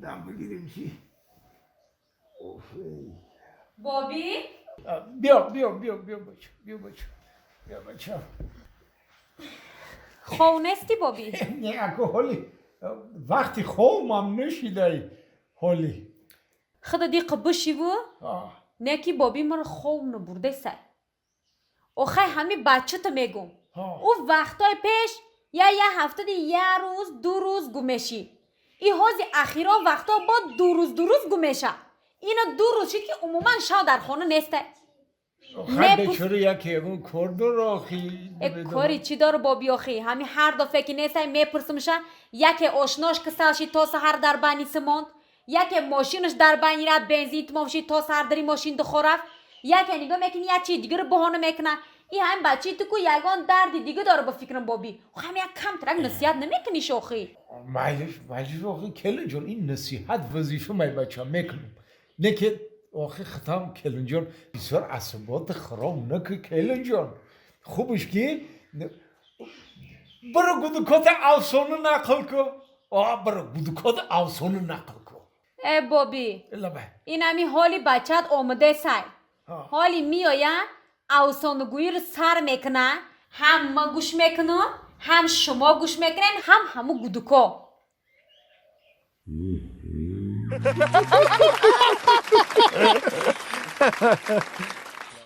Дам бигирем чи. Боби. Биё, биё, биё, биё, бача, биё, бача, биё, бача. Хов нести, боби? Не, ако ҳоли вақти ховмам нешидай ҳоли. Худа диқа бишиву. Не ки, боби, маро хов набурдесай. Охай, ҳами бачата мегум. Ӯ вақтҳои пеш я ҳафтади я рӯз, 2 рӯз гум мешӣ. И ҳози ахирон вақтҳо бо 2 рӯз, 2 рӯз гум меша. Ина 2 рӯз шид, ки умуман шав дар хона нестай. Хай, бечора, яке ягон кор дора охи. Э, кори чӣ дору, боби, охи? Ҳами ҳар дафъе ки нестай, мепурсимша: яке ошнош касал шид, то саҳар дар баниса монд, яке мошинаш дар байни рафт, бензин тамом шид, то саҳар дари мошин духо рафт, яке нигоҳ мекунӣ, як чизи дигаро баҳона мекуна. И ҳамин бачаи ту ку ягон дарди дига дора, ба фикрам, боби. Ҳами як камтарак насиҳат намекуниш охи? Майлиш, майлиш охи, келинҷон, ин насиҳат вазифа май, бача, мекунам. Не ки охи, хитам, келинҷон, бисёр асаботи хироб наки, келинҷон. Хубаш ки биро гудукоти афсона нақл ку, биро гудукоти афсона нақл ку. Э, боби, ин ҳами ҳоли бачаат омадесай. Ҳоли меоя, афсонагӯиро сар мекуна, ҳам ма гӯш мекунам, ҳам шумо гӯш мекунен, ҳам ҳаму гудуко.